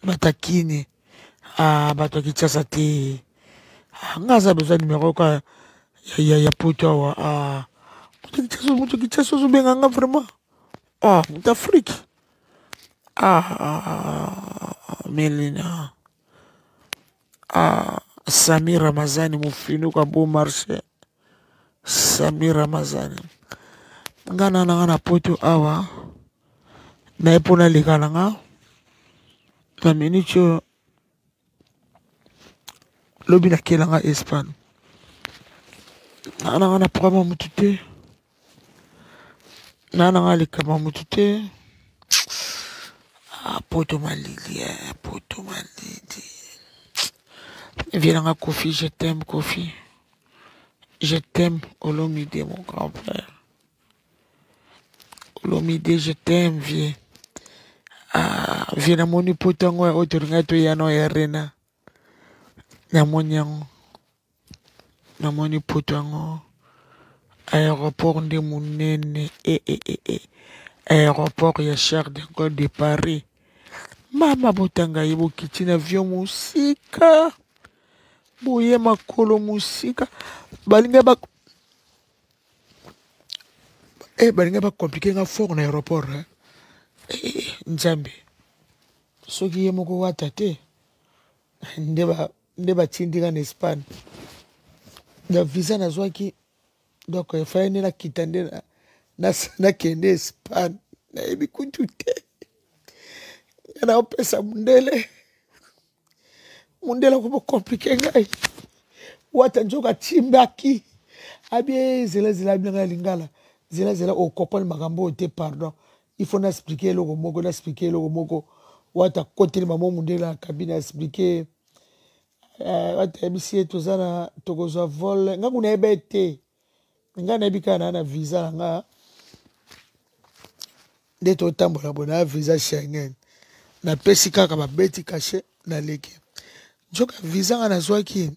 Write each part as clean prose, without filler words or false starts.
Batakini ah, bato ya Kinshasa te. Ah, nga aza besoin numero ka ya, ya, ya poto awa. Ah, moto Kinshasa, moto Kinshasa ozobenga nga vraiment. Ah, moto Afrique. Ah, ah, Melina. Ah, Sami Ramazani mofinuka beau marché. Sami Ramazani. Nga na nanga na poto awa. Naye mpo naleka na nga. Na minute oyo lobi nakela nga Espagne. Nga nanga na problème ya motu te. Nga nanga likambo ya motu te. Ah, poto malili, eh, poto malili. Viens nanga Kofi, je t'aime Kofi. Je t'aime Olomide mon grand frère. Olomide, je t'aime vieux. Ah, vieux namoni poto yango oyo tolingaki toya na ya Arena. Namoni yango. Namoni poto yango. Aéroport nde monene. E, e, e, e. Aéroport ya Charles de Gaulle de Paris. Mama botanga ye bokiti na avion mosika. Boye makolo mosika. Balinga ba eh, balinga ba compliquer nga fort na aéroport hein. Eh, eh, Nzambe. Soki ye moko wata te nde ba nde batindi nga na Espagne. Na visa nazwaki donc efallait nde nakita nde nakende Espagne. Nayebi kutu te. Nga naopesa mundele. Mundele akomi compliquer ngai. Wata nzoka atimbaki. Abi eh, zela zela abi na ngai lingala. Zela zela okomprendre makambo oyo te pardon. Il faut na expliquer eloko moko, na expliquer eloko moko. Wata koteli mamo mundele na cabine expliquer. Eh, wata yebisi ye toza na tokozwa vol. Nga kuna yeba ye te. Nga nayebi kaka na na visa na nga. Nde totambola boye na visa Schengen. Napesi kaka babeti cachet naleki. Nzoka visa nga nazwaki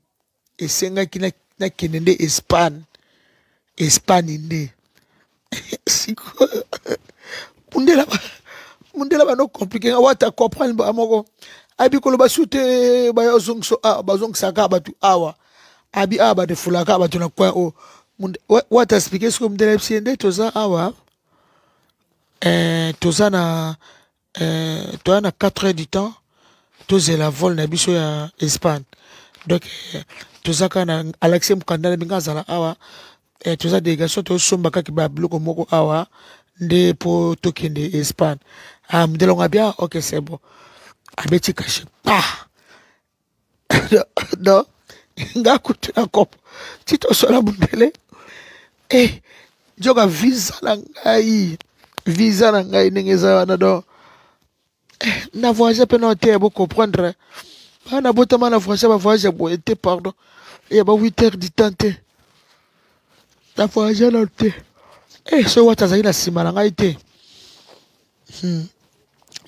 esengaki nakende nde Espagne. Espagne nde. Sikoyo mundela ba mundela bano compliqué nga wata comprendre ba moko abi koloba su te bazongisa ah, bazongisaka bato awa abi awa badefulaka bato na coin oyo wata expliqué sikoyo mundela yebisi ye nde toza awa eh, toza na eh, toza na 4 heures du temps tozela vol na biso ya Espagne donc eh, toza kaka na Alexis Mukanda na binga azala awa eh, toza délégation tosomba kaka ba biloko moko awa nde po tokende Espagne. Ah, mundele ngo abia ok c'est bon abeti kashe pa non nga kutu na kopo ti tosola mundele eh, nzoka visa na ngai visa na ngai ndenge eza wana donc eh, na voyage mpe nao te bo comprendre bana botama na voyage ba voyage boye te pardon ya ba 8 heures du temps te na voyage nao te eh, soki wata azalaki na nsima na ngai te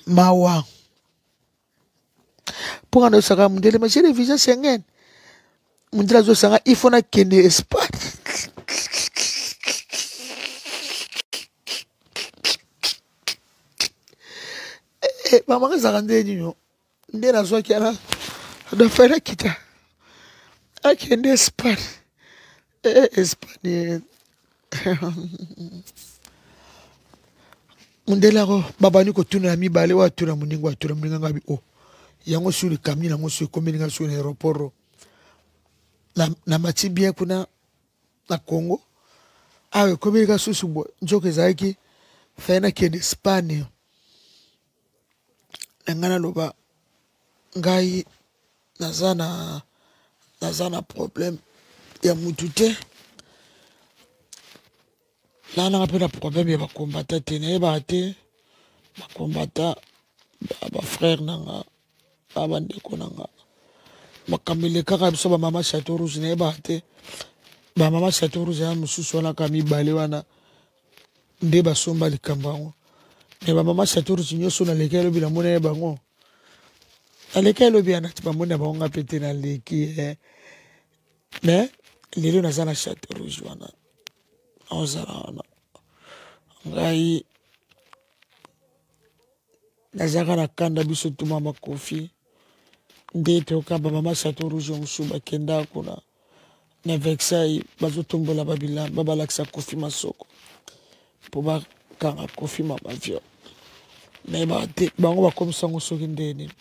Mawa mpo nga nayosaka mundele mais j'ai le visa Schengen mundele azosanga il faut nakende Espagne. Eh, mama ezalaka nde nini nde nazwaki wana dafai nakita akende Espagne. Eh, Espagne mundele yango babandi kotuna ya mibale oyo atuna moninga oyo atuna moninga ngabi o oh, yango su likamni nango su ekomeli nga su na aéroport na, na mati bien kuna na Congo awa ekomeli nga susu boye nzoka ezalaki fai nakende Espagne na ngai naloba ngai naza na naza na problème ya mutu te naa nanga mpe na problème ya bakombata te nayebaka te bakombata bafrère na nga ba bandeko na nga makambo elekaka biso bamama chateau rouge nayebaka te bamama chateau rouge ya mosusu wana kaka mibale wana nde basomba likambo yango me bamama chateau rouge nyonso naleki elobi namona ye bango naleki elobi yana ti bamoni na bango nga mpe te naleki eh. Me lelo naza na chateau rouge wana ozala wana ngai Nazalaka na kanda biso tuma makofi nde toyoka bamama chateau rouge mosusu bakenda kuna na Versailles, bazotombola babilamba balakisa Kofi masoko mpo bakanga Kofi mama viol. Nayebaka te bango bakomisa yango soki nde nini.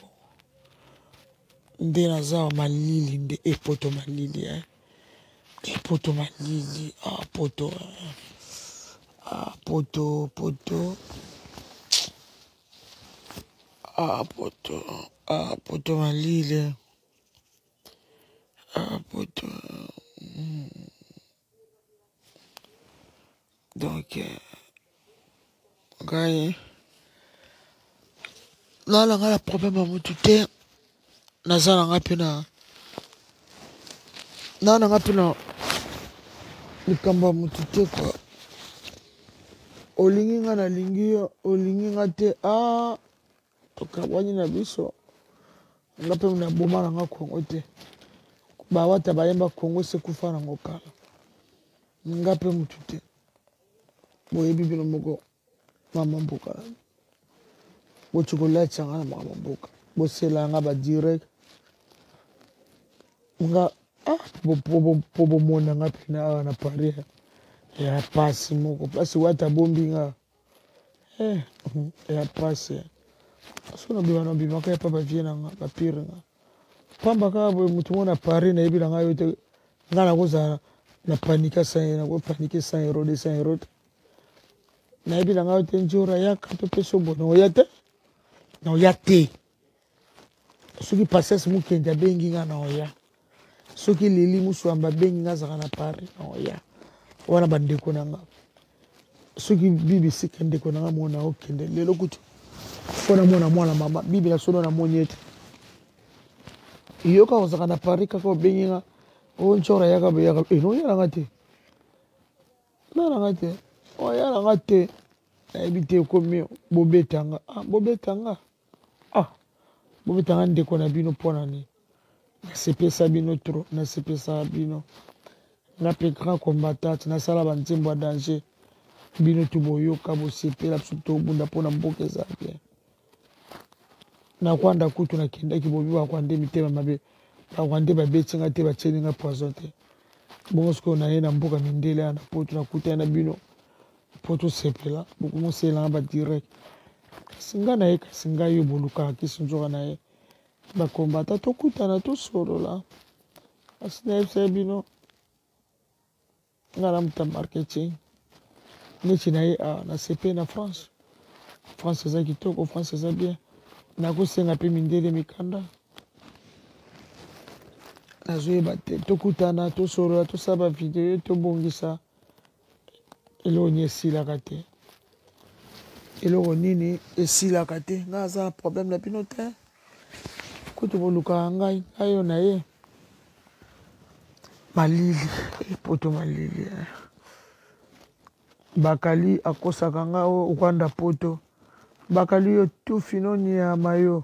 Nde naza malili nde epoto malili eh. Epoto malili, ah, poto, ah, poto poto, ah, poto, ah, poto malili, ah, poto. Donc ngai nala ngai na problème ya motu te, naza na ngai mpe na naa na ngai mpe na likambo ya motu te kua. Olingi ngai, nalingi yo, olingi ngai te, a tokabwani na biso. Nga mpe naboma na nga Kongo te. Bawata bayemba Kongo sekufa nango kala. Nga mpe motu te, boyebi bino moko mama mboka. Boti kolatisa nga na makambo mboka, bosela nga badirect nga, ah, po bomona nga mpena awa na Paris ya pasi moko, place wata abombi nga, eh, ya pasi. So nabima, nabimaka ya pa bavie na nga, bapire nga pamba kaka boye. Motu moko na Paris nayebi na ngai yo te. Ngai nakozala na panike nakopanike 100 euro, 200 euro te. Nayebi na ngai yo te. Nzora yaka topesa boye, naoya te, naoya te. Soki Patience Mokendi abengi nga, naoya. Soki Lili Muswamba abengi nga, azalaka na Paris, naoya. Wana bandeko na nga. Soki Bibi sika ndeko na nga mona, okende lelo kutu mpo namona mwana mama Bibi na solo. Namoni ete yoka kozalaka na Paris kaka obengi nga o ncora yaka boyaka enoya nanga te, na nanga te, oya nanga te. Nayebi te, ekomi bobetanga, ah, bobetanga, ah, bobetanga ndeko na bino. Mpo na nini nasepesa bino trop? Nasepesaka bino nga mpe grand combattant, nasala banzembo ya danger, bino tu boyoka, bosepela. Biso tobunda mpona mboka eza bien. Na Rwanda kutu nakendaki, bobi Barwande mitema mabe, Barwande babeti nga te, batieli nga poison te. Bongo sikoyo naye na mboka mindele ya na poto, nakutani na bino mpo tosepela, bokomoselanga badirect. Kasi nga na ye, kasi ngai oyo bolukaka kisi nzoka na ye bakombata, tokutana, tosolola. Kasi nayebisa bino, nga na moto ya marketing neti na ye awa na cp na France. France eza kitoko, France eza bien. Nakosenga mpe mindele mikanda, nazoyeba te. Tokutana, tosolola, tosala bavideo, tobongisa eloko nini esilaka te, eloko nini esilaka te. Ngai aza na problème na bino te. Kutu bolukaka ngai, ngai oyo na ye malili, poto malili. Bakali akosaka nga o Rwanda poto. Bakali yo tufi no nyama yo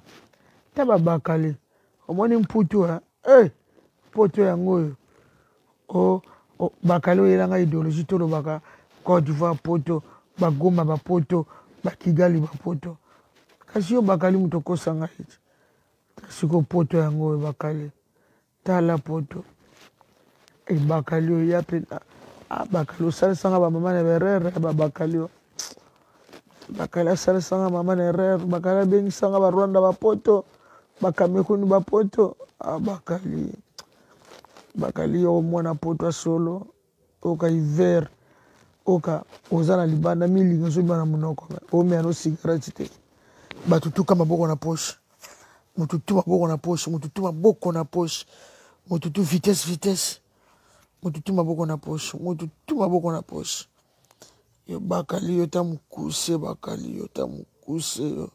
ta babakali omoni mputu eh? Hey, poto yango oyo o, o, bakali oyelanga idéologie. Tolobaka Côte d'Ivoire poto, Bagoma bapoto, Bakigali bapoto. Kasi yo bakali moto okosa ngai ti sikoyo. Poto yango oyo, bakali, tala poto ebakali oyo ya mpe bakali osalisanga bamama na berere. Babakali oyo, bakali asalisanga mama na erreur. Bakali abengisanga Barwanda bapoto, Bacameroun bapoto. Bakali, bakali yo mwana poto asolo oka hiver, oka oza na libanda, milinga ezobima na monoko, omela no cigarette te. Bato tuka maboko na poche, motu tu maboko na poche, motu tu maboko na poche, motu tu vitesse vitesse, motu tu maboko na poche, motu tu maboko na poche. Yo bakali yo ta mokuse, bakali yo ta mokuse, yo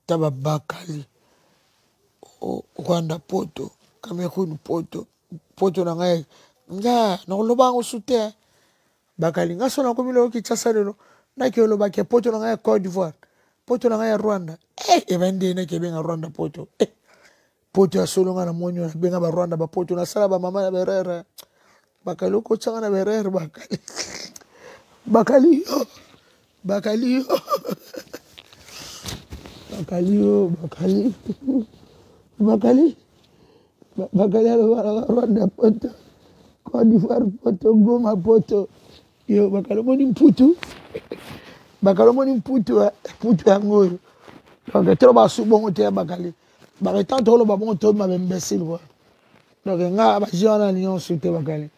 ta babakali Rwanda poto, Cameroun poto, poto na ngai nga nakoloba yango su te. Bakali nga so nakomi lelo Kinshasa, lelo naki olobaki poto na ngai ya Côte d'Ivoire, poto na ngai ya Rwanda. Eh, eba nde naki ebenga Rwanda poto. Eh, poto ya solo nga namoni oyo nabenga Barwanda bapoto, nasala bamama na berere. Bakali okotianga na berere. Bakali, bakali yo, bakali yo. Bakali yo, bakali. Bakali. Bakali alobaka Rwanda poto, Côte d'Ivoire poto, Goma poto. Yo bakali omoni mputu. Bakali omoni mputu, eh, mputu yango oyo. Donc toloba su bongo te ya bakali. Bakali tant toloba bongo to ma imbécile quoi. Donc nga ba jeu wana nyonso te bakali.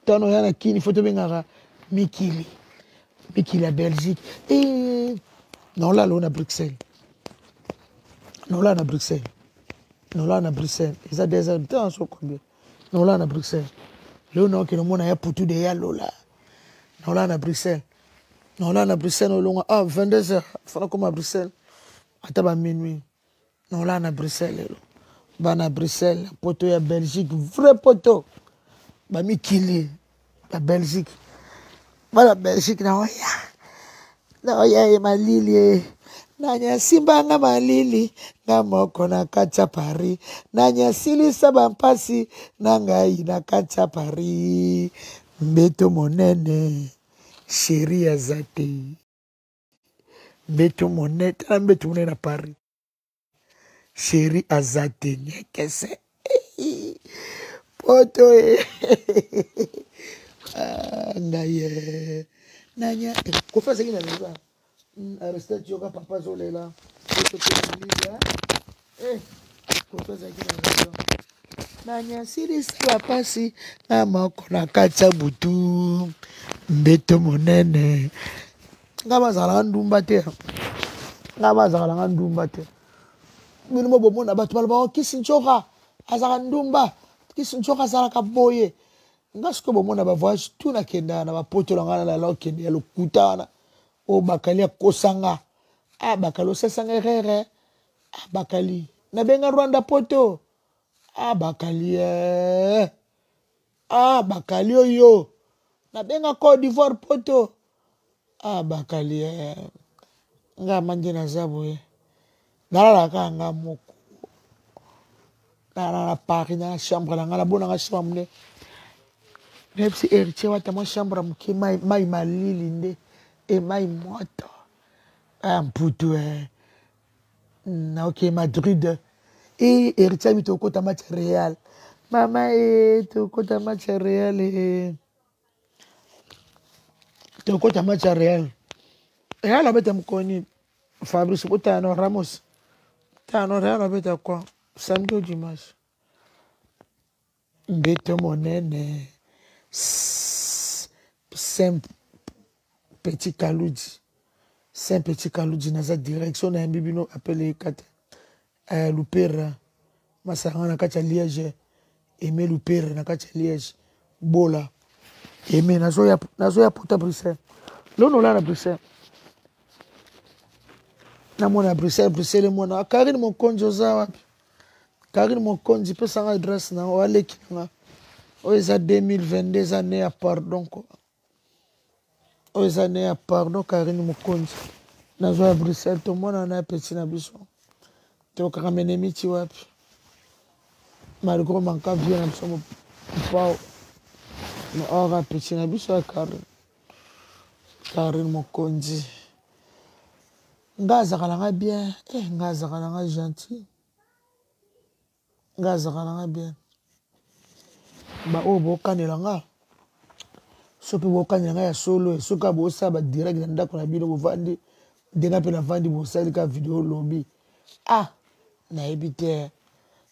Tano ya na kini faut tobengaka mikili. Mikili ya Belgique. Eh, naolala na Bruxelles. Naolala na Bruxelles. Naolala na Bruxelles. Eza 2 heures temps so combien? Naolala na Bruxelles. Leo naokende omona ya putu de ya lola. Naolala na Bruxelles. Naolala na Bruxelles olonga ah 22 heures fana koma Bruxelles. Ata ba minuit. Naolala na Bruxelles lelo. Bana Bruxelles, poto ya Belgique, vrai poto. Ba mikili ya Belgique. Bana Belgique na oya. Na oya ye malili ye. Nani asimba nga malili nga moko na kati ya Paris. Nani asilisa bampasi na ngai na kati ya Paris. Mbeto monene, chérie aza te. Mbeto monene, tala mbeto monene na Paris. Chérie aza te nyekese. Poto e. Ah, ngai e. Nanya eh, Kofi azalaki na raison. Arrested yoka papa azolela. Poto pe malili, eh. Kofi azalaki na raison. Nanya asilisa bapasi na moko na kati ya butu. Mbeto monene. Nga bazalaka ndumba te. Nga bazalaka ndumba te. Bino mo bomona bato balobaka kisi nzoka azalaka ndumba, kisi nzoka azalaka boye. Nga sikoyo bomona ba voyage tout nakendaka na bapoto na ngai na lala okende ya lokuta wana oyo bakali akosa nga. Ah bakali osasa nga erreur. Ah bakali nabenga Rwanda poto. Ah bakali eh. Ah bakali oyo nabenga Côte d'Ivoire poto. Ah bakali eh. Nga manje naza boye. Nalalaka kaka nga moko. Nalala na Paris na chambre na nga nabonanga chambre monene. Nayebisi héritier wata mwa chambre moke mai, mai malili nde e mai moto. Ah mputu eh. Na ok Madrid. E héritier abi tokota match ya Real. Mama e tokota match ya Real e. Tokota match ya Real. Real abeta mokoni Fabrice botala no Ramos. Tala no Real abeta quoi? Samedi ou dimanche? Mbeto monene. Saint Petit Kaludi. Saint Petit Kaludi naza direction na yambi bino appel ekata. Eh, Lupera masanga na kati ya Liège. Aimé Lupera na kati ya Liège. Bola. Aimé nazoya nazoya pota Bruxelles. Lono la na Bruxelles. Namona Bruxelles, Bruxelles mona Karine Mokonzi oza wapi? Karine Mokonzi pesa nga adresse na yo aleki na nga. Oyo eza 2022 eza ne ya pardon quoi. Oyo eza ne ya pardon Karine Mokonzi. Nazwa ya Bruxelles tomona na petit na biso. Tokaka menemi ti wapi? Malgré manka vie na biso mopao. Mais ora petit na biso ya Karine. Karine Mokonzi. Nga azalaka na nga bien. Eh nga azalaka na nga gentil. Nga azalaka na nga bien. Ba oyo bokanela nga soki bokanela nga ya solo soki bosala ba direct na ndako na bino bovandi ndenge mpe navandi bosali ka video lobi ah nayebi te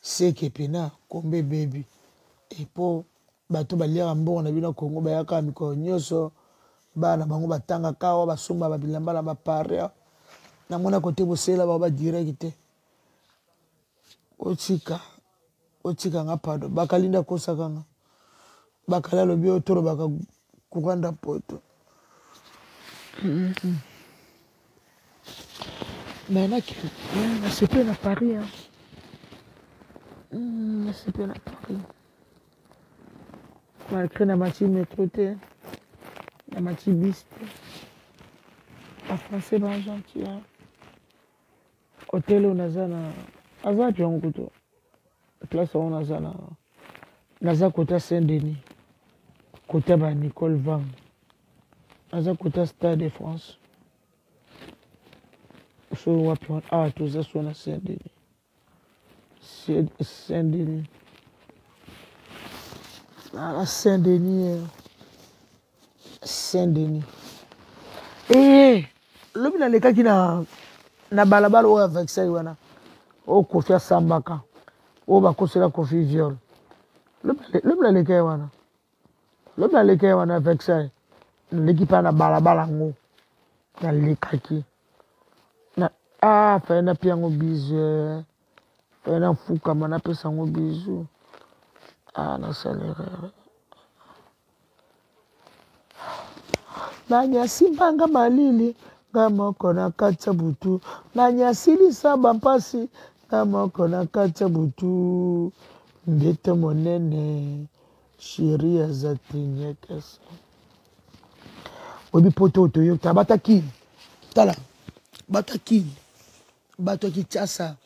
seke pena kombe ebebi epo bato baliaka mbongo na bino ya Congo bayaka mikolo nyonso bana na bango batangaka awa basomba babilamba na baparia namona kote bosela bango ba direct te otika otika nga pardon bakali nde akosaka nga bakali alobi oyo tolobaka kuranda poto mais nasepeli na Paris nasepeli na Paris malgré na mati metro te na mati bis te bafrançais ba gentil hotel oyo naza na aza wapi yango kutu place yango naza na naza kota Saint Denis kota ba Nicole Vang naza kota Stade de France. So wapi wana? Awa toza so na Saint Denis. Saint Denis. Na Saint Denis. Eh. Saint Denis. Eh, lobi nalekaki na na balabala oyo ya Versailles wana. Oyo Koffi asambaka. Oyo bakosela Koffi viol. Lobi nalekaki wana. Lobi nalekaki wana Versailles. Naleki mpe na balabala yango. Nalekaki. Na ah, fallait napia yango bisou. Eh. Fallait nafukama napesa yango bisou. Ah, nasala erreur. Nani asimbanga malili nga moko na kati ya butu, nani asilisa bampasi nga moko na kati ya butu, ndete monene sheri aza te nyekesa. Oyebi poto oyo toyota bata kini, tala bata kini, bato ya Kinshasa,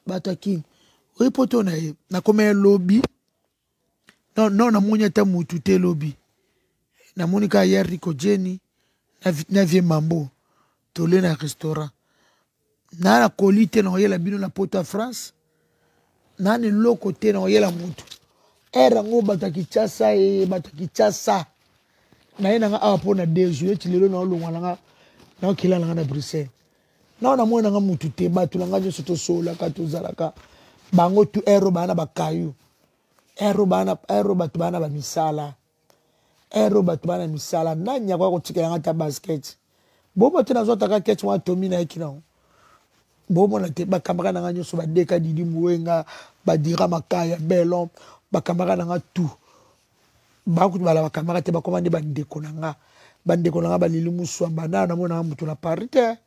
bato ya kini, oyebi poto na ye nakomela lobi. Non, non, namoni ata mutu te lobi. Namoni kaka ya Rico Jenny na, na vie Mambo tole na restaurant. Na na koli te na oyela bino na poto ya France. Na na eloko te na oyela mutu. Ere yango bato ya Kinshasa e bato ya Kinshasa. Na ye nanga awa mpo na deux jours eti lelo na olongwa nanga na okela nanga na Bruxelles. Na namoni nanga mutu te bato nanga nyonso tosololaka tozalaka bango tu ero baa na bakayu ero bana ero bato bana ba misala ero bato bana misala nani akoya kotikela nga ata basket bomo te nazwa ataka ketch mwa tomi nayeki nango bomona te bakamara na nga nyonso badeka didi muwenga badira makaya belon bakamara na nga tout bakutu bala bakamara te bakoma nde bandeko na nga bandeko na nga balili muswamba na namonaka moto na paris te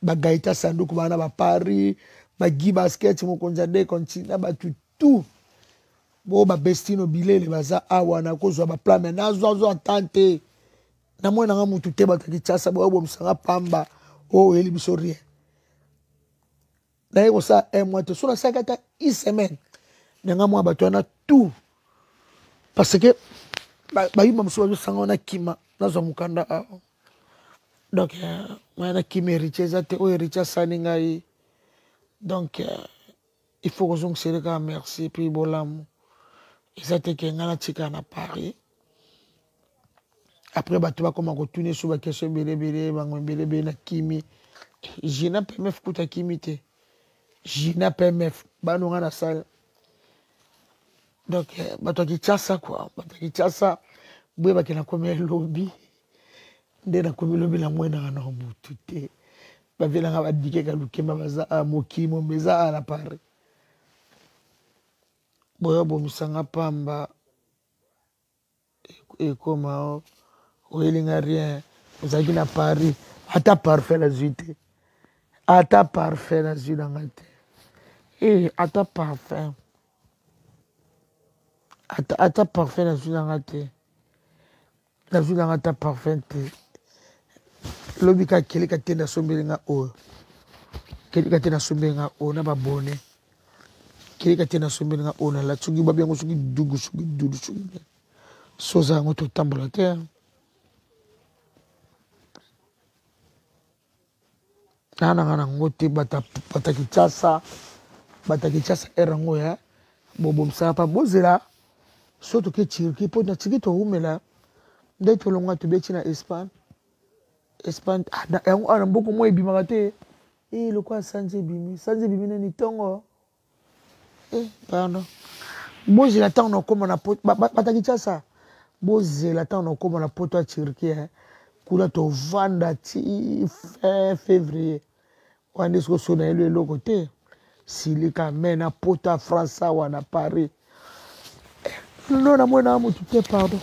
bagaita sanduku bana ba paris bagi basket mokonzi ya de continent bato tout bo ba bestino bilele baza awa nakozwa ba plan me nazwazwa tan te namoni nanga mutu te bato ya kinshasa boyo bomisa nga pamba oyo oyeli biso rien naye kosala un mois te so nasalaki ata une semaine nanga mwa bato wana tout parce que bayuma mosusu bazosanga wana kima nazwa mokanda awa donc euh, ngai nakimi héritier eza te oyo héritier asali ngai donc euh, il faut kozongisele kaka merci puis bolamu eza te ke ngai natikala na paris après bato bakoma kotuna esu bakestion ebele ebele bango ebele ebele na kimi gina pmf kuta kimi te gina pmf bano ngai nasala donc eh, bato ya kinshasa kua bato ya kinshasa boyebake nakomi elobi nde nakomi lobi na mwenaka na butu te bavie nanga badikeka lukemba baza a mokili mombe eza a na paris boya bomisa nga pamba ekoma oyeli nga rien ozalaki na paris ata parfait nazwi te ata parfait nazwi na nga te e ata parfait ata, ata parfait nazwi na nga te nazwi nanga ata parfum te lobi kaka keleka te nasombeli nga oyo keleka te nasombeli nga oyo na babone keleka te nasombeli nga oyo nalati soki babi yango soki dugu soki dudu soki soza yango totambola te Naa nanga nango te bata bata Kinshasa bata Kinshasa heure yango ya bobomisaka pa bozela so toke Turquie mpo na Turquie towumela nde tolongwa tobeti na Espagne Espagne ah, yango awa na mboka moi ebimaka te e lokola sanza ebimi sanza ebimi nani ntongo Eh, pardon. Bozela ntango nakoma na poto bata Kinshasa. Bozela ntango nakoma na poto ya Turquie eh. Kuna tovanda ti fin février. Wana nde sikoyo so nayeli eloko te. Silika me na poto ya France awa na Paris. Eh, no namoni na motu te pardon.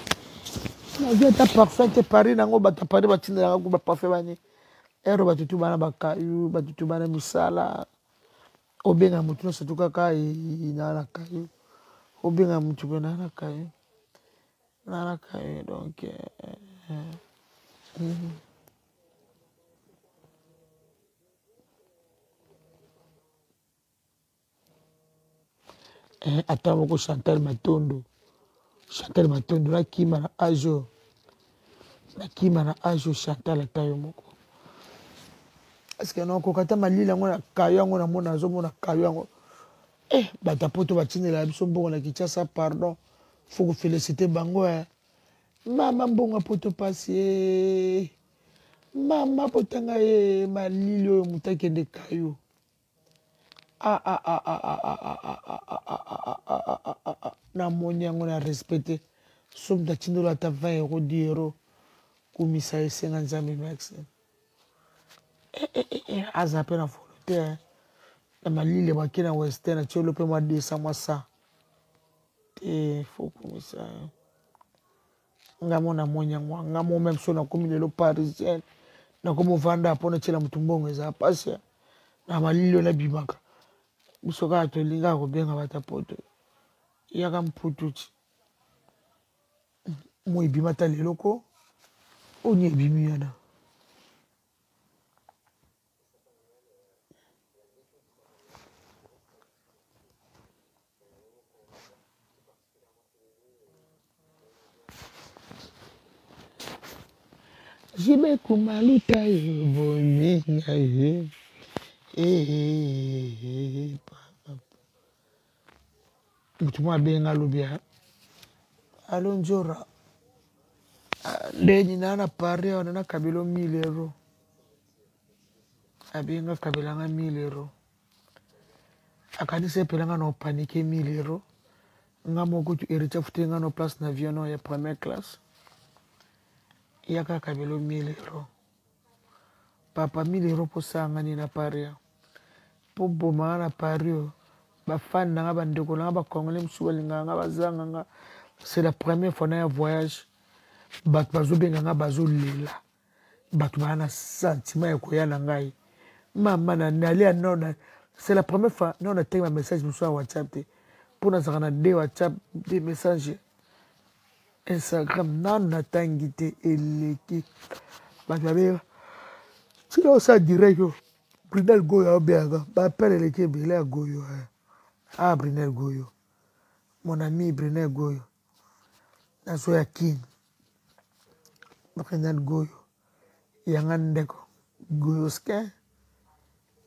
Nazwi ata parfum te Paris nango bato ya Paris batindelaka ku baparfum bani. Ero bato tu bana bakayu, bato tu bana misala. Obenga motu nyonso tu kaka na na kayo obenga motu mpe na na kayo na na kayo donc euh, mm. eh, ata moko chantal matondo chantal matondo nakima na age oyo nakima na age oyo chantal ata yo moko Est-ce que nakoka ata malili yango na kayo yango namona nazomona kayo yango eh bato ya poto batindela biso mbongo na Kinshasa pardon faut kofelicite bango eh. Mama mbongo ya poto pasi eh. Mama botanga ye malili oyo moto akende kayo ah, ah, ah, ah, ah, ah, ah, ah, ah, ah, ah, ah, ah, ah, ah, ah. Namoni yango na respecte so moto atindelo ata 20 euro 10 euro kumisa esenga nzambe merci eh, eh, eh, eh. Aza mpe na volonté na malili bake na western atiolo mpe mwa 200 mwa 100 te fo kumisa nga mo namoni yango nga mo meme so nakomi lelo parisienne nakomi ovanda mpo natiela motu mbongo eza mpasi na malili oyo nabimaka biso kaka tolingaka kobenga bato ya poto yaka mputu ti mo ebima ata lelo ko oni ebimi wana Jibe kumaluta yo bomi na ye moto moko abenga alobi alo nzora ndeni naa na paris awa na kabelo 1000 euro abenga kabelanga 1000 euro akanisi epela nga na opanike 1000 euro nga moko kutu héritier afuteli nga no place na avion no ya première classe yaka kabelo 1000 euro papa 1000 euro mposala nga nini na paris mpo boma nga na paris oyo bafani na nga bandeko na nga bacongolais mosusu balingaka nga bazanga nga c'est la première fois na ya voyage bato bazobenga nga bazolela bato baa na sentiment ya koya na ngai mama na nalia non c'est la première fois non natengi ba message mosusu ya whatsapp te mpo nazalaka na de whatsapp de message instagram nanu natangi te eleki bato babenga tina osala direct yo brinel goyo aobengaka baapele eleki ebele ya goyo eh. ah brinel goyo mon ami brinel goyo nazoya kin brinel goyo yanga ndeko goyo skin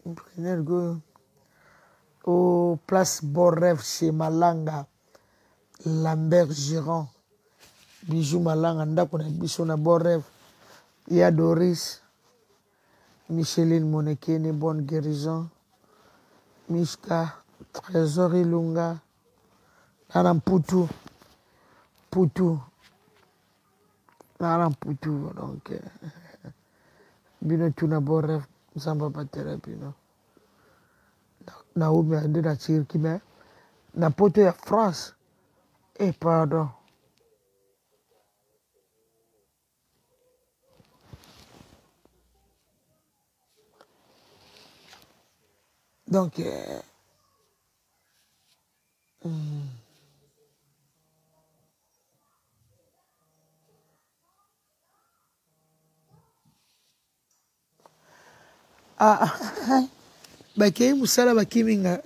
brinel goyo o oh, place bon rêve chez malanga lambert giron bijou malanga ndako na biso na bon rêve ya doris micheline monekene bonne guérison mishka trésor ilunga nana mputu mputu nana mputu donc eh, bino tuna bon rêve nzambe abatela bino naumela nde na turquie mais na poto ya france e eh, pardon donc eh, Ah, bakei mosala bakimi nga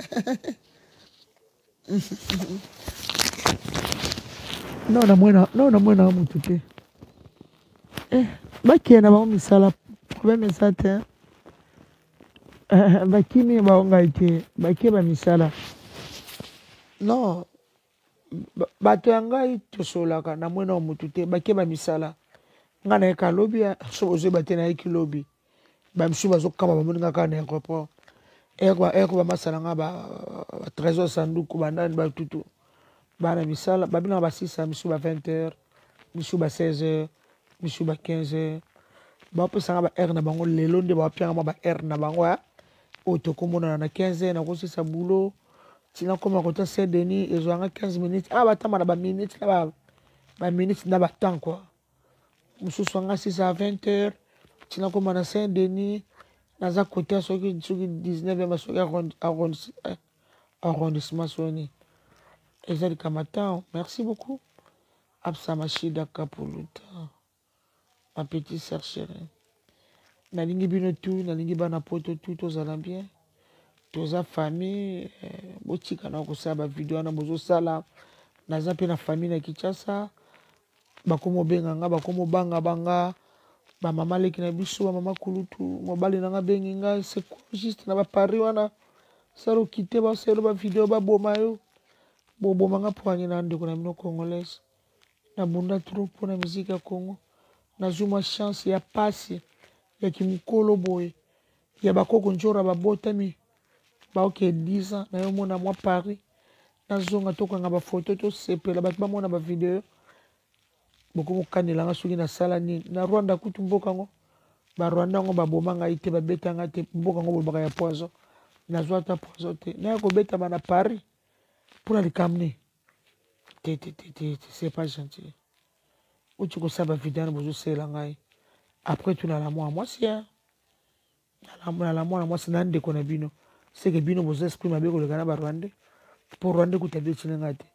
no namwena no namwena motu te eh, bakei na bango misala problème eza te eh, bakimi bango ngai te bakei bamisala non bato ya ngai tosololaka na mwena wa motu te bake bamisala ngai nayeka lobi so bozoyeba te nayeki lobi bamisusu bazokama bamoni ngai kaka na aéroport ere bamasala ngai batrésor sanduku banani batutu bana misala babinaka ba 6 misusu ba 20 heures misusu ba 16 heures misusu ba 15 heures bapesanga ba heure na bango lelo nde bapianga mwa ba heure na bango oyo tokomonana na 15 heures nakosisa boulot tina koma kota saint denis ezwa nga 15 minutes ah batamba na ba minutes na ba ba minutes na ba temps quoi mosusu anga 6 à 20 heures tina koma na saint denis naza kota soki soki 19 heures soki eh, arrondissement soni eza likama temps merci beaucoup absa mashida kapuluta ma petite sœur chérie nalingi bino tout nalingi bana poto tout tozala bien toza famille eh, botika na kosala bavideo wana bozosala naza mpe na famille na kinshasa bakoma obenga nga bakoma obanga banga Bamama leki na biso, bamama kulutu, mobali na nga abengi nga, c'est quoi juste na baparis wana, sala okite baselo bavideo baboma yo, boboma nga mpo ani na ndeko na bino congolaise. Nabunda trop mpo na miziki ya Congo, nazwi mwa chance ya pasi ya kimokolo boye ya bakoko njora babotami baoke 10 ans nayo mona mwa Paris, nazonga tokanga bafoto tosepela bato bamona bavideo. Bokomokanela nga soki nasala nini na Rwanda. Kutu mboka yango barwanda yango baboma ngai te, babeta ngai te. Mboka yango bolobaka ya poison, nazwa ata poison te. Naya kobetama na Paris mpona likambo nini? Te te te te, c'est pas gentil. Uti kosala bavideo wana bozosalela ngai. Après tout, nala mwana mwasi ya nala mwana mwasi na ndeko na bino, seke bino boza esprit mabe koleka na barwandais, mpo rwandais kuta betini ngai te.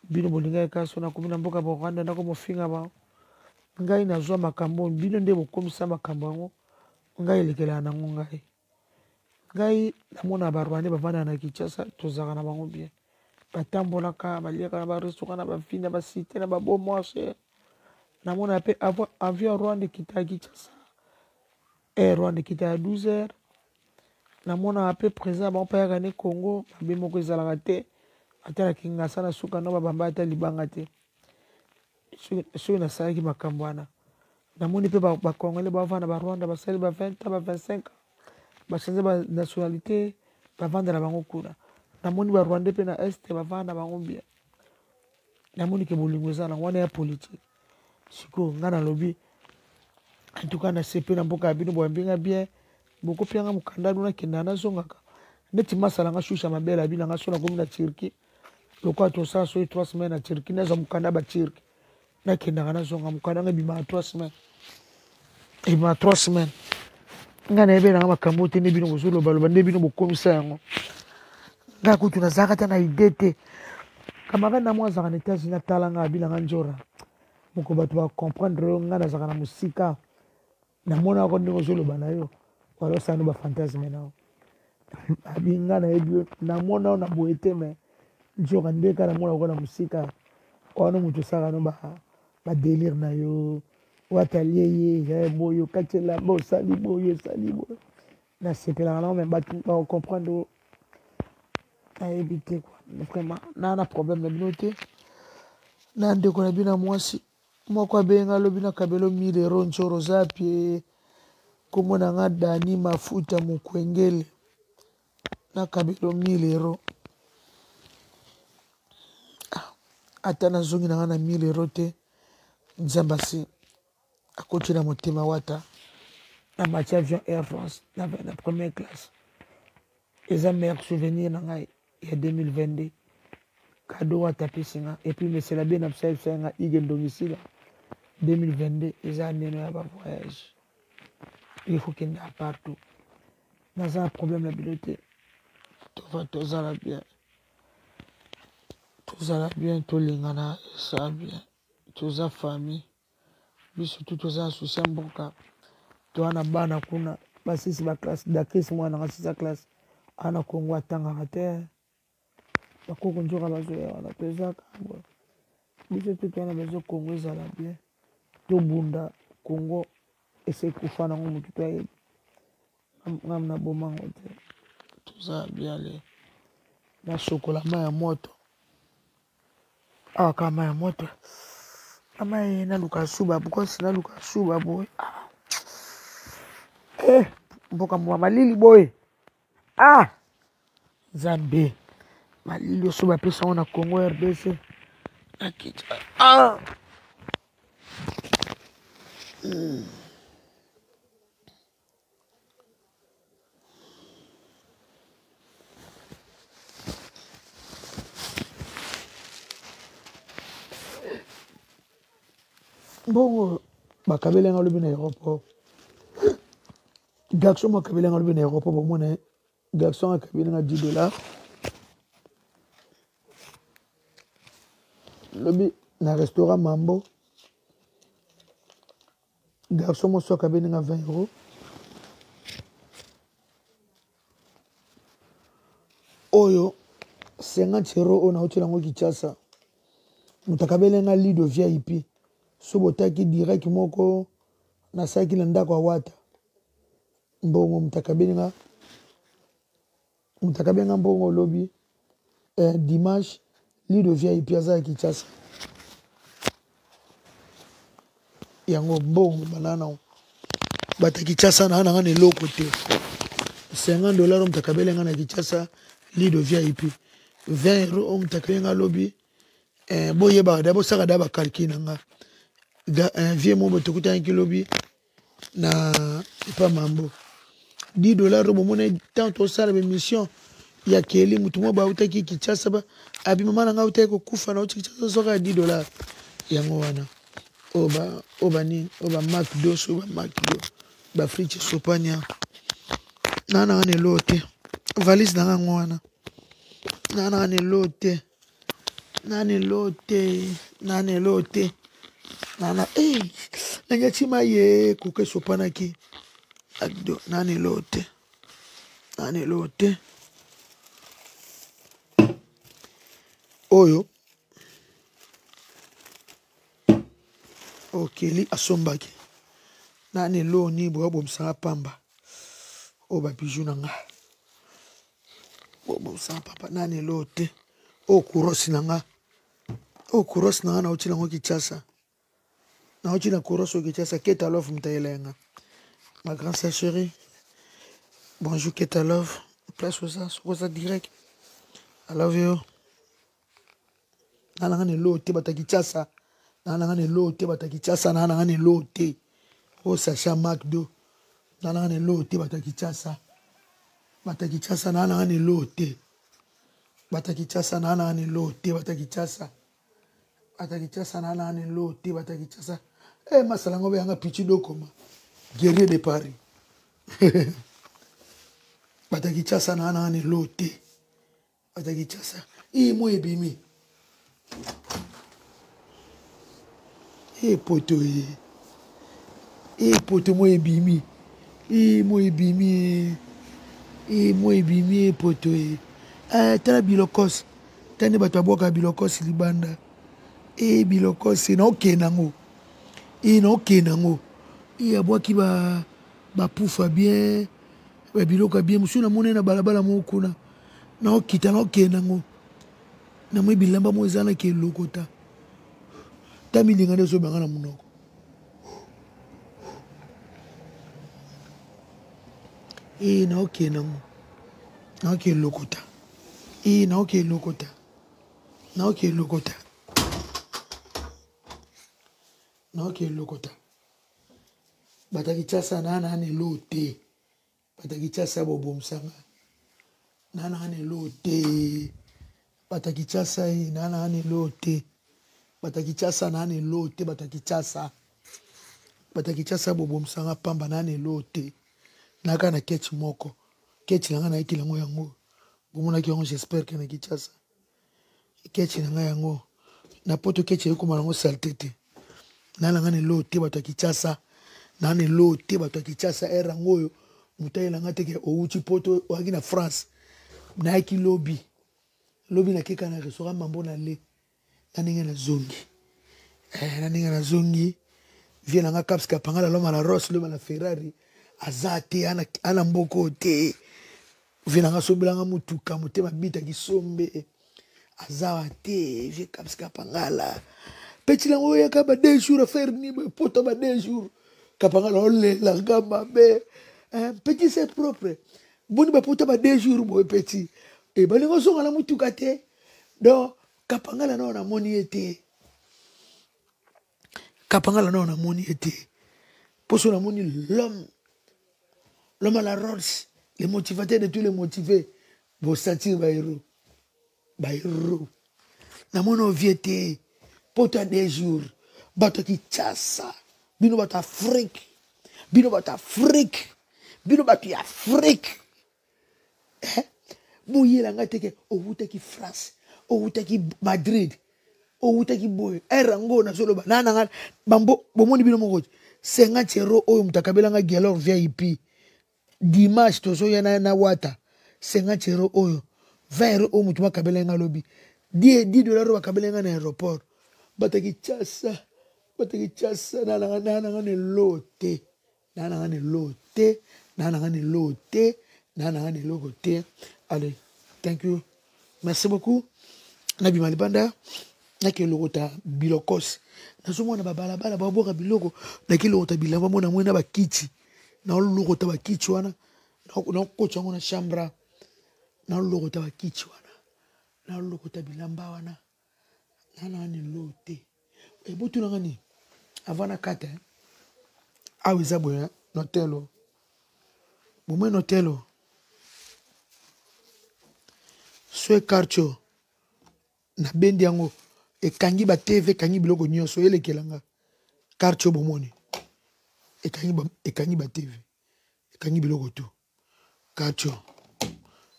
Bino bolingaki kaka so nakomi na mboka ba Rwanda ndako mofinga bango. Ngai nazwa makambo, bino nde bokomisa makambo yango. Ngai elekelaka nango. Ngai namona barwandais bavandaka na Kinshasa, tozalaka na bango bien, batambolaka, baliaka na barestaurant, na baville, na bacité, na babon marché. Namona mpe avion ya Rwanda ekitaka Kinshasa, air Rwanda ekitaka 12 heures. Namonaka mpe président bango mpe ayaka ne Congo, mabe moko ezalaka te. Ata na Kingasa na suka no babamba ata libanga te. Soki nasalaki makambo wana, namoni mpe bacongolais bavanda barwanda, basali ba 20 ans, ba 25 ans, bachange banationalité, bavanda na bango kuna. Namoni barwandais mpe na este bavanda na bango bien. Namoni ke bolingo eza nango wana ya politike. Sikoyo ngai nalobi, en tout cas nasepe na mboka ya bino, boyambi nga bien, bokopianga mokanda no nakendaka nazongaka neti masala nga shusha mabele abi na nga. So nakomi na Turquie, lokola tosala soki 3 semaines na Turquie, nazwa mokanda baturki, nakendaka nazonga. Mokanda nga ebimaka 3 semaines, ebimaka 3 semaines. Ngai nayebi nanga makambo te nde bino bozolobaloba, nde bino bokomisa yango. Ngai kutu nazalaka ata na idée te. Camarade na mwa azalaka na États-Unis, atala ngai, abi nanga njora moko bato bacomprendre yo. Ngai nazalaka na mosika, namonaka ndenge ozoloba na yo wala osala no bafantasme na yo. Abi ngai nayebi yo, namona yo na boye te, me nzoka nde kaka namona ko na mosika wana moto osalaka no badelire na yo, watalie ye boye, okati elamba, osali boye, osali boye. Nasepelaka nango, me bato bakocomprendre. Nayebi te kua, vraiment naa na problème na bino te. Na ndeko na bino ya mwasi moko abenga, alobi na kabelo 1000 euro ncoro oza pie. Kombo na nga Dani Mafuta Mokwengele, na kabelo 1000 euro. Ata nazongi na nga na 1000 euro te, Nzambe asi akoti na motema wata. Na mati avion Air France na première classe, eza meilleur souvenir na ngai ya 2022, cadeau wata apesi nga. Et puis mesela be na biso ayebisa nga ige ndongisila 2022 eza neno ya bavoyage, il faut kende partout. Naza na problème na bino te. Tova tozala bien, tozala bien, tolingana, eza bien. Toza famille, biso tu toza na susi ya mboka. Toza na bana kuna basisi baklasse, dakris mwana nanga sisa classe ana Kongo, atangaka te. Bakoko nzoka bazoya wana, toza kaka biso te, toza na besoin Kongo ezala bien, tobunda. Kongo ese ekufa nango, motu to ayebi ngam na bomango te. Toza bien ale, nasokola mai ya moto awa, kaka mai ya moto ama ye, naluka suba bukosi, naluka suba boye. Ah. Eh, mboka mwa malili boye, ah Nzambe, malili oso bapesa yango na Congo RDC na kiti. Ah. Mbongo bakabeli nga lobi na aéroport, garçon moko akabeli nga lobi na aéroport. Bomona garçon akabeli nga 10 dollars lobi na restaurant Mambo. Garçon mosusu akabeli nga 20 euro. Oyo 50 euro oyo nauti nango Kinshasa, moto akabeli nga Lido VIP. So botaki direct moko. Nasalaki na ndako ya Wata. Mbongo moto akabeli nga, moto akabeli nga mbongo lobi eh, dimanche Lido VIP aza ya Kinshasa. Yango mbongo bana na bato ya Kinshasa na nanga na eloko te. 50 dollars moto akabeli nga na Kinshasa Lido VIP. 20 euros moto akabeli nga lobi eh, boyebaka da bosaka da bakalki na nga eh, vie moko tokutanaki lobi na epa mambo 10 dollar oyo bomona ntango tosala baémission ya keli motu moko bautaki kinshasa ba abi mama na ngai autaki kokufa nauti kinshasa soka ya 10 dollar yango wana oyo banini oyo bamacdo so bamacdo bafrite esopania naa nanga na eloo te valise nanga yango wana naa nanga na eloo te nani elo te nani elo te nana hey, nanyati maye koka esopanaki ado nani elo te nani elo te oyo okeli asombaki nani elo nini boya bomisanga pamba oyo babiju na nga bobosana papa nani eloo te oyo kurosi na nga oyo kurosi na nga nauti nango kinshasa nauti na kurosi oyo kinshasa keta love moto ayela ya nga ma grand sœur chérie bonjour keta love place oza soki oza direct i love you na nanga na eloo te bato ya kinshasa na nanga na eloo te bato ya kinshasa na nanga na eloo te oyo sacha macdo na nanga na eloo te bato ya kinshasa bato ya kinshasa na nanga na eloo te bato ya kinshasa na nanga na eloo te bato ya kinshasa bato ya kinshasa na nanga na eloo te bato ya kinshasa e eh, masala yango beyanga pichi dokoma guerrier de paris bato ya kinshasa na nanga na eloo te ata kinshasa iyi moi ebimi e poto ye e poto moi ebimi e moi ebimi e moi ebimi e poto ye eh, tala bilokos tala nde bato babwaka bilokos libanda e bilokos naokende yango e naokende yango e abwaki ba bapufa bien babiloko ya bien mosusu namoni na balabala moko kuna naokita naokende yango namoni bilamba moko eza naki elokota ta milinga nde ezobanga na monoko ee naokende yango naoki elokota ee naoki elokota naoki elokota naoki elokota bato ya kinshasa naa naa na eloo te bato ya kinshasa bobomisa nga naa naa na eloo te bato ya kinshasa ye naa naa na eloo te bato ya kinshasa naa na eloo te bato ya kinshasa bato ya kinshasa bobomisa nga pamba naa na eloo te naka na ketch moko ketch na nga nayekeli yango yango bomonaki yango j'espère ke na kinshasa kechi na ngai yango na poto kechi ekoma nango salte te na na ngai na eloo te bato ya kinshasa na na eloo te bato ya kinshasa ere yango oyo moto ayela ngai teke owuti poto oyaki na france nayaki lobi lobi nakeka na restaurant mambo na le na ndenge nazongi eh, na ndenge nazongi vie na nga caps kapangala loma na ross loma na ferrari aza te ana mboko te vie na nga asombelanga motuka motema bita kisombe azawa te vie caps kapangala peti nango oyaka ba deux jours affaire ni poto ba deux jours kapangala olelanga mabe eh, petit c'est propre boni bapota ba deux jours boye petit e balingi ozonga na motuka te donc kapangala nao namoni ye te kapangala nao namoni ye te mposo namoni l'homme l'homme à la Rolls le motivateur de tous les motivés bosentir bahéros bahéros namoni ovie te poto ya deux jours bato ya kinshasa bino bato ya afrique bino bato ya afrique bino bato ya afrique eh? boyela ngai teke owutaki france owutaki madrid owutaki boye ere yango nazoloba na nanga bambo bomoni bino moko 50 euro oyo moto akabela ngai gelor vip dimanche tozoya na, na wata 50 euro oyo 20 euro oyo moto makabela ngai lobi 10 dollar oyo bakabela ngai na aéroport bato ya kinshasa. Bato Kinshasa nalanga nanga na eloko te, naa nanga na eloko te, naa nanga na eloko te, naa nanga na eloko te. Allez, thank you, merci beaucoup. Nabima libanda, nake lokota bilokos, nazomona babalabala baboka biloko, nake lokota bilamba, mona moi na bakiti, naolokota bakiti wana, nakotya yango na chambre, naolokota bakiti wana, naolokota bilamba wana, nana na eloko te. Ebotunanga nini avant nakata awa? Eza boye notelo, bomoi notelo so ekartio, nabendi yango, ekangi ba TV, ekangi biloko nyonso elekelanga quartier. Bomoni, ekangi ba TV, ekangi biloko tu. Quartier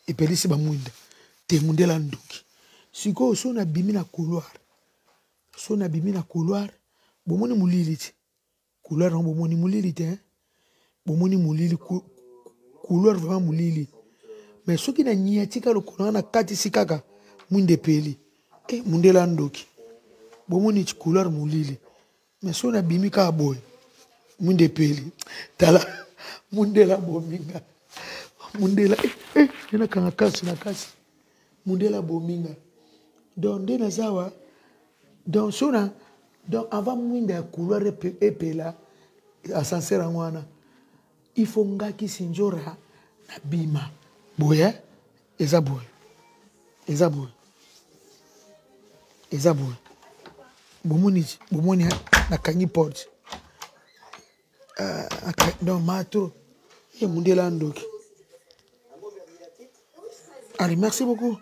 epelisi bamwinda te, mundela ndoki. Sikoyo so nabimi na couloir, so nabimi na couloir, bomoni molili ti couloir yango, bomoni molili te, bomoni molili couloir, vraiment molili. Mais soki na nyatika lokolo nga nakatisi kaka, mwinda epeli. E mundela ndoki, bomoni couloir molili, mais soki nabimi kaka boye, mwinda epeli. Tala mundela bominga, mundela eh, eh, nde nakanga kasi na kasi, mundela bominga. Donc nde naza awa, donc so na, donc avant mwinda ya couloir epela, ascenseur yango wana, il faut nga Kisinjora nabima boye. Eza boye, eza boye, eza boye. Bomoni, bomoni, nakangi porte. Donc matro ye mundela ndoki. Allez, merci beaucoup.